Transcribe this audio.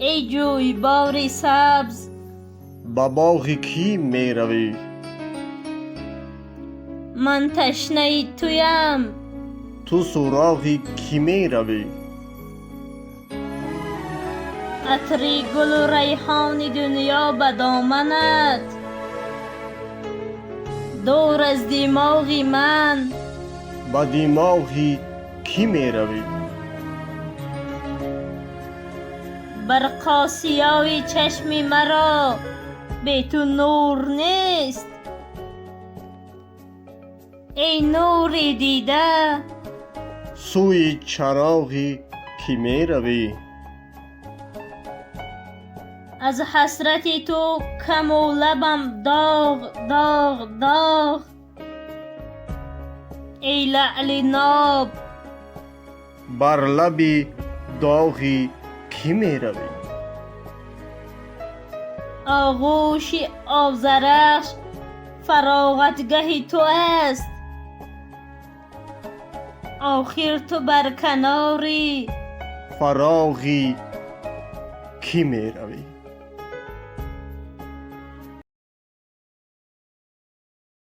Эй ҷӯйбори сабз, ба боғи кӣ меравӣ? Ман ташнаи туям. Ту суроғи кӣ меравӣ? Атри гулу райҳони дунё ба доманат, дур аз димоғи ман. Ба димоғи кӣ меравӣ? Бар қосиёи чашми маро бе ту нур нест. Эй нури дида, сӯи чароғи кӣ меравӣ? Аз ҳасрати ту каму лабам доғ, доғ, доғ. Эй лаъли ноб, бар лаби доғи кӣ меравӣ? Оғӯши Озарахш фароғатгаҳи ту аст. Охир ту бар канори фароғи кӣ меравӣ?